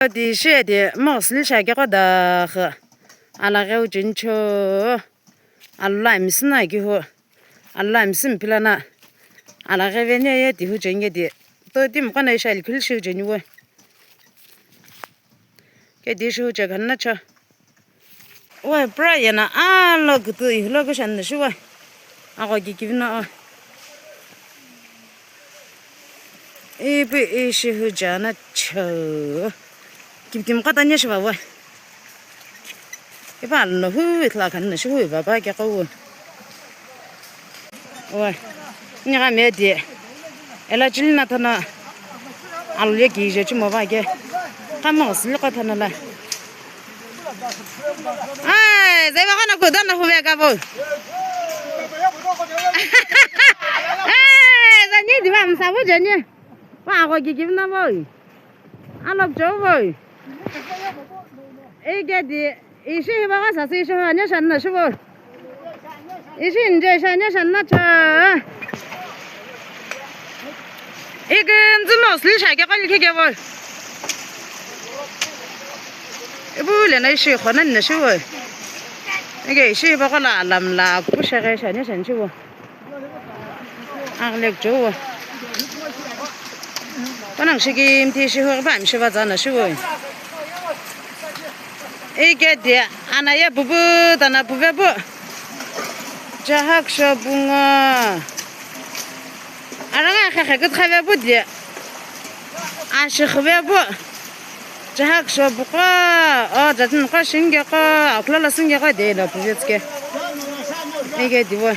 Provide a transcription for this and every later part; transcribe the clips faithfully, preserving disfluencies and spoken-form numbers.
Ti shi ati mo sili shi ake qo daghi. Alaghi wu cheni cho. Alula misina kihu. Alula misina pilana. Alaghi veni ye ti hu cheni ke ti. To ti mqo na isha ali khili shi hu cheni we. Ke ti shi hu che khanna cho. Oi, pura yena alo kutu ihilo kushani shi oi. Ako kikivina oi. Ipi ishi hujana cho. Kiptim kata nya shiva oi. Ipa alo hui thla khanna shi hui baba ke ko oi. Oi, nigha me di. Ela chili na thana. Alu ye kije chimo va ke. Kama sili ko thana la. Ai, zai va kana ku dana hu ve ka vo. Ai, zani di va msa vo jani. Va ko ki ki na vo. Alok jo vo. Ei ke di. Ishi hiba gha sasi ishi ha nya shan na shibo. Ishi nje shan nya shan na cha. Ike nzu mo sli sha ke kali ke ke bo. Ibu le na ishi khona na shibo. Ike ishi hiba gha la lam la ku sha ke shan nya shan shibo. Aghilek chuo. Panang shiki mthi shiho pa mshiva zana shiwo. Ike dia ana ye bubu tana buve bu. Jahak sho bungo. Aranga khe khe kut khave bu dia. Ashi khave bu. Jahak sho buqo, o, jatin qo shinge qo, akhula la singe qo de la puvetske. Ege divo.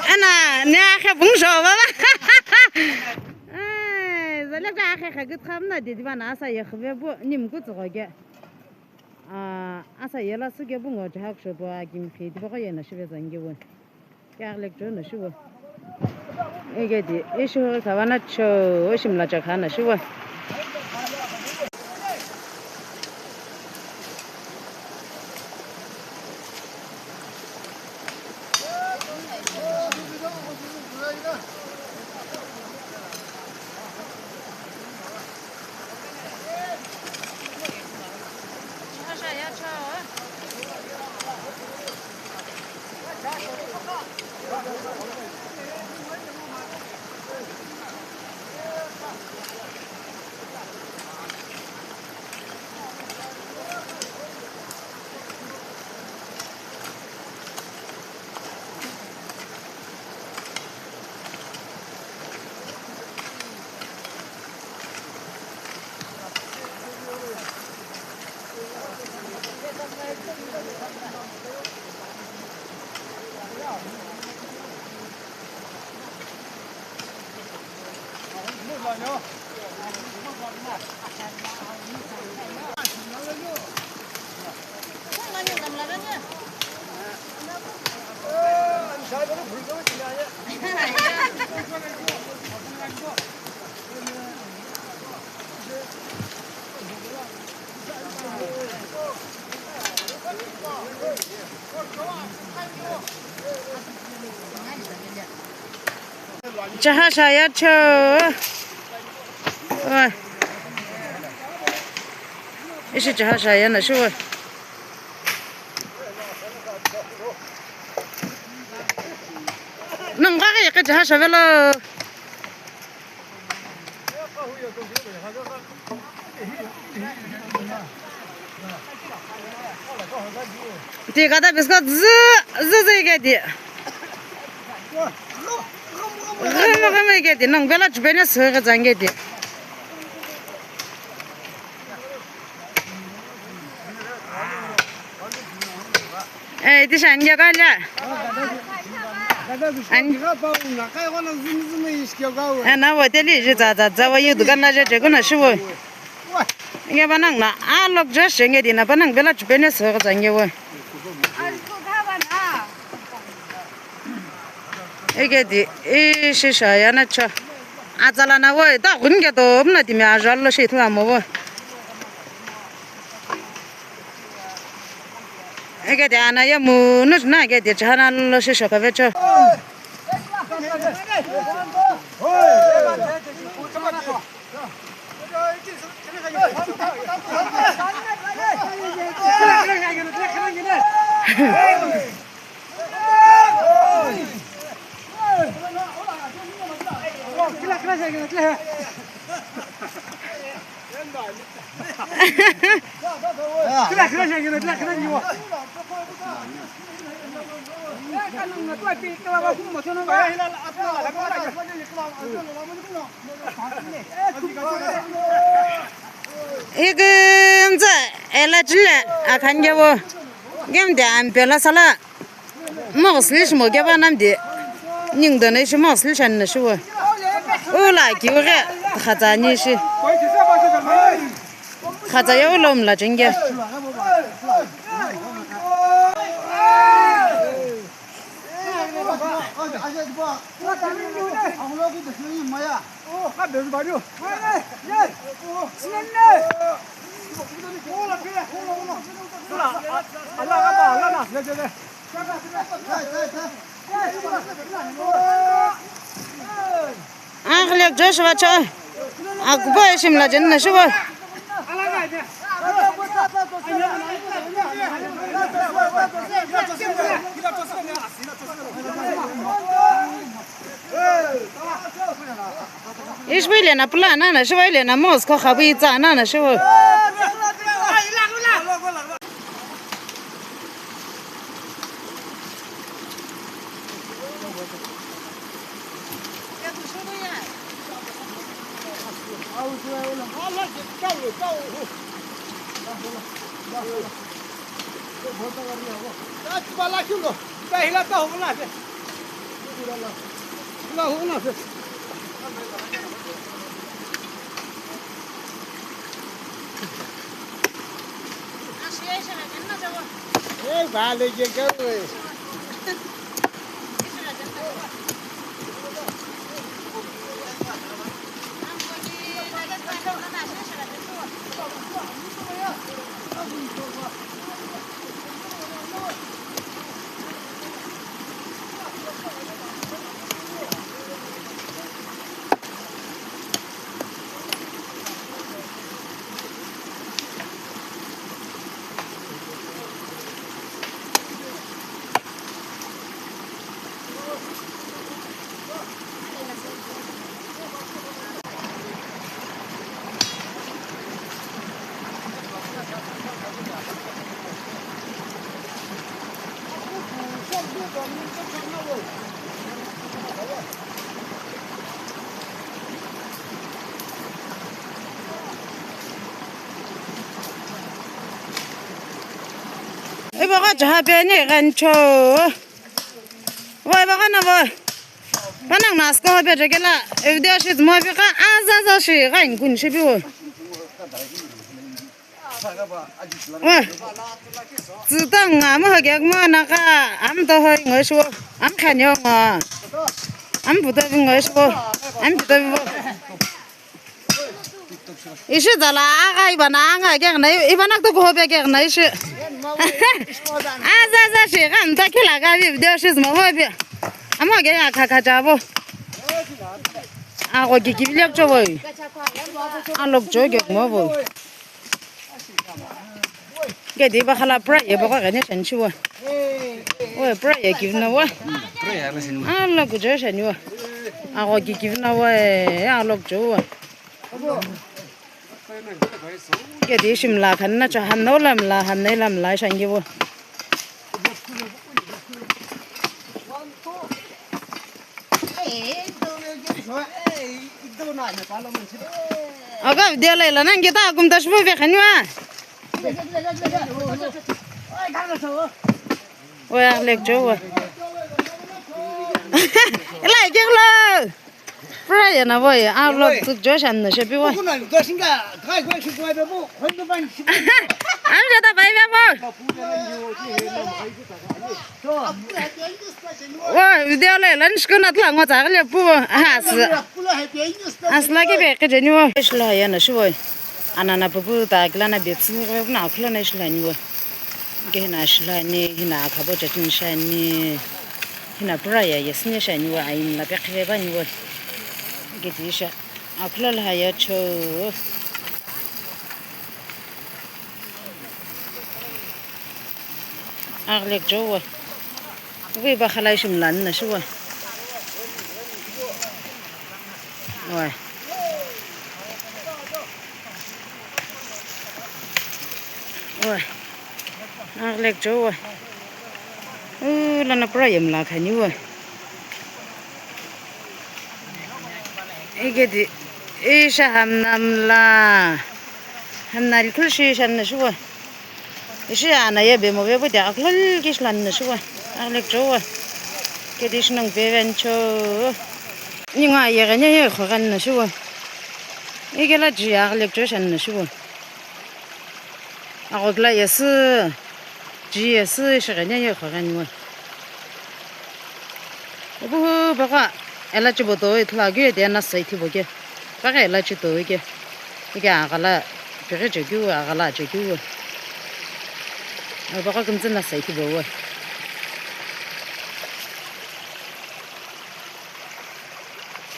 Ana, ne akhe bung sho baba. Ai, zale ka akhe khagut khamna de diva na asa ye khve bu, nim ku tsoge. A, asa yela suge bu ngo jahak sho bu agim khi diva qo yena shive zange wo. Kyaghilek chuo no shiwo. Ege di, ishi khavana cho, ishi mla cha khana shiwo. Chaha shaya cho. Oi. Ishi chaha shaya na shuwa. Nang ga ga ya ka chaha shavelo. Ti kata biscuit zü, zü, zü ke ti. Gama, gama ke ti, nang bela chupene sü ke zang ke ti. Eh, ti shan ke ka le. An-, eh, na hotel ji za, za, za, wa yu dukan la je, je kuna shiwo. Nge banang na, a lok jo shenge di na banang bela chupene so ga nge wo. Ege di, e, shisha ya na cha. A zala na wo, ta gun ge to, mna di me a jalo shi thla mo wo. Ege di ana ya mu, nu na ge di chana lo shisha ka ve cho. Ikümtsü ela chile akhan kevo. Kemde ampela sala. Moghüsü lishimo keva namdi. Ningdonai shi moghüsü lishanna shivo. Ula kiu ghe khatsa ani shi. Khatsa ye ulo mla chenge. Aghilek Joshua cho. Akubo eshimla jenna shibo. Ishvile na pula nana shivaile na mos ko khabu itsa nana shivo. Ibo gha jaha pe ani ghancho. Voi bagana voi. Panang nasko ho pe jekela. Video shi mo pe ka aza za shi ghan kun shi bi wo. Voi. Tsitang amu ho gek mo na ka am to hoi ngo shi wo. Am khanyo ngo. Am buto bi ngo shi wo. Am buto bi wo. Ishi zala aga ibana anga kegna ibana tu ko be kegna ishi. Aza za shi kan ta kila ga bi de shi zma ho bi. Amo ge ya kha kha jabo. Ago gi gi lek cho boy. Alok cho ge mo boy. Gedi bakhala pura ye bako gene shan shiwa. Oe, pura ye kivna wa. Pura ye la shin. Ala kujo shaniwa. Ago ki kivna wa, ala kujo wa. Gedi shimla khanna cha hanno lamla hanne lamla shangiwa. Aga video la ila nangi ta kum ta shvu ve khaniwa. Oya lek jo wa. Ila ke lo. Pura ya na boy, a lo tu jo shan na shepi wa. Am jata bai ve mo. Wa video le lunch ko na tla ngo ta le pu. As. As la ke be ke jeni wo. Ish la ya na shi wo. Ana na pupu ta kila na bepsi ni ko na khula na ish la ni wo. Ke na shi la ni na khabo ja tin sha ni. Hina pura ya yes ni sha ni wo ai la pe khe ba ni wo. Ke ti sha. Akhula la ya cho. Aglek jo wa. Wi ba khalai shim lan na shi wa. Wa. Oi. Aghilekcho oi. Uu, lono pura yemla khani oi. Ikedi, isha hamna mla. Hamna likhu shi shanna shuwa. Ishi ana ye bemo bebo de aklol kish lanna shuwa. Aghilekcho oi. Kedi shinong bevencho. Ninga yegene ye khoganna shuwa. Ikela ji aghilekcho shanna shuwa. Aghokla yesü, ji yesü, shighene ye khogheni we. Ipuhu baqo ela chibo toi ithulu keu ye de nasa ithibo ke. Baqo ela chi toi ke. Ike aghala, pighi chekeu, aghala chekeu. Baqo kümtsü nasa ithibo we.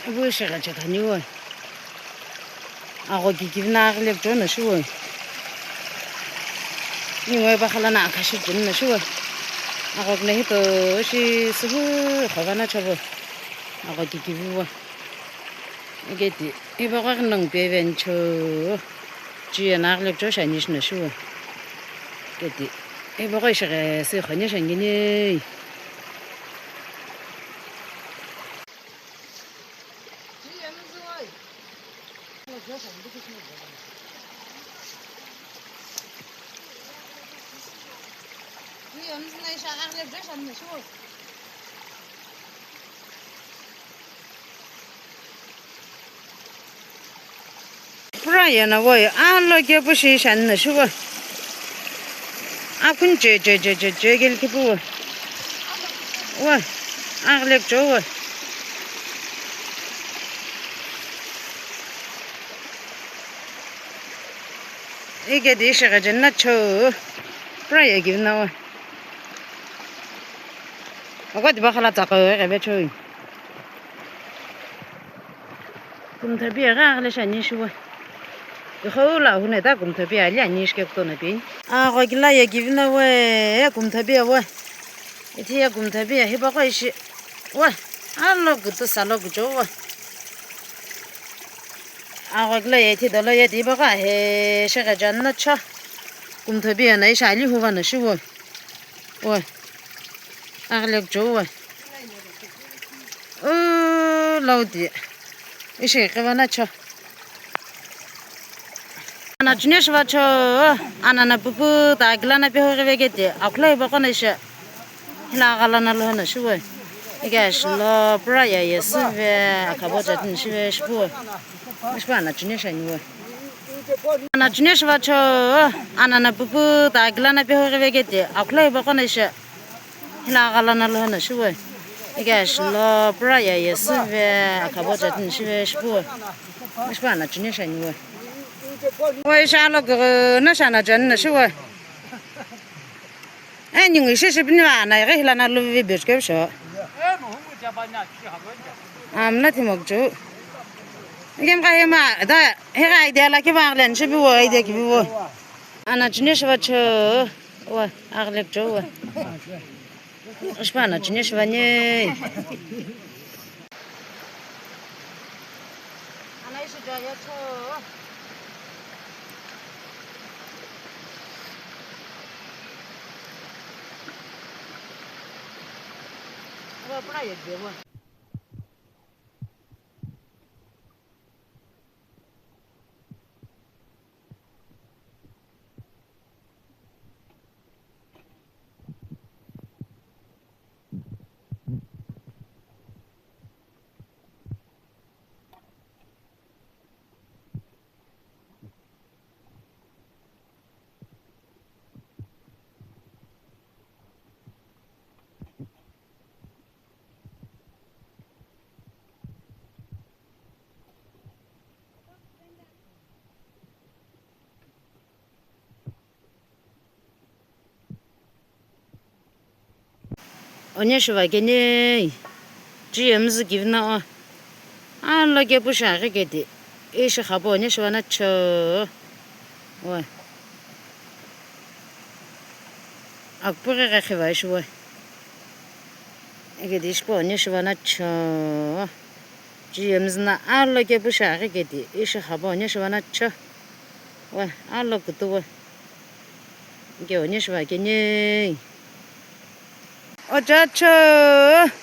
Ipuhu shighe chekhani we. Aghoki kivina aghilekcho no shuwe. Ningu iba khala na akhashi jin no shuwe. Aghokina hito shi suhu khovana chobo. Aghoki kiviwa. Ikedi, iba ghoki nong pevencho. Chiye na aghilekcho shani shi no shuwe. Ikedi, iba ghoki shighe si khoni shangini. Pura yena woi, alo kepu shi shanna shuwa. Akun che che che che che gel kepu woi. Woi, aghilekcho woi. Ikedi shighe jenna cho. Pura ye givna woi. Oko diba khala tsaqo ghebe cho. Kumthabi aghi aghile shani shuwa. Ikhou la hune ta kumthabi ali ani shike kutono pin. Agho kila ye givina we, kumthabi we. Ithi ye kumthabi hipaqo ishi. We, alo kutu salo kucho we. Agho kila ye ithi dolo ye diba gha he shighe janna cho. Kumthabi na ishi ali huva na shuwa. Oi. Aghilekcho oi. Uu, laudi. Ishi qivana cho. Ana junior shiva cho. Ana na pupu ta gilana pe hori vekete. Akhulai baqo na ishi. Hila ghalana lo na shiwe. Iga shilo pura ya yesive. Akhabo jatin shive shipu. Shipu ana junior shani we. Ana junior shiva cho, ana na pupu ta gilana pe hori vekete, akhulai baqo na ishi. Hila ghalana lo na shiwe. Iga shilo pura ya yesive, akhabo jatin shive shipu. Shipu ana junior shani we. Oi shalo gho na shana jan na shiwe. Ai, ningu ishi shi pini ana, ighi hilana luvi bishke bisho. Amna thimok chu. Igem ka hema, da, hega idea la ki bang len shi biwo, idea ki biwo. Ana junior shiva cho, wa, aglek cho, wa. Shiva ana junior shiva ne. Ana ishi ja ya cho. Wa pura ye je wa. Oneshiva kene, G M Z given na o. Alo kepu shi aghi kedi. Ishi khabo oneshiva na cho. Wa. Akpughi ghi khiva ishi wa. Egedi ishi po oneshiva na cho. G M Z na alo kepu shi aghi kedi. Ishi khabo oneshiva na cho. Wa, alo kutu wa. Ke one shiva kene. Ochacho.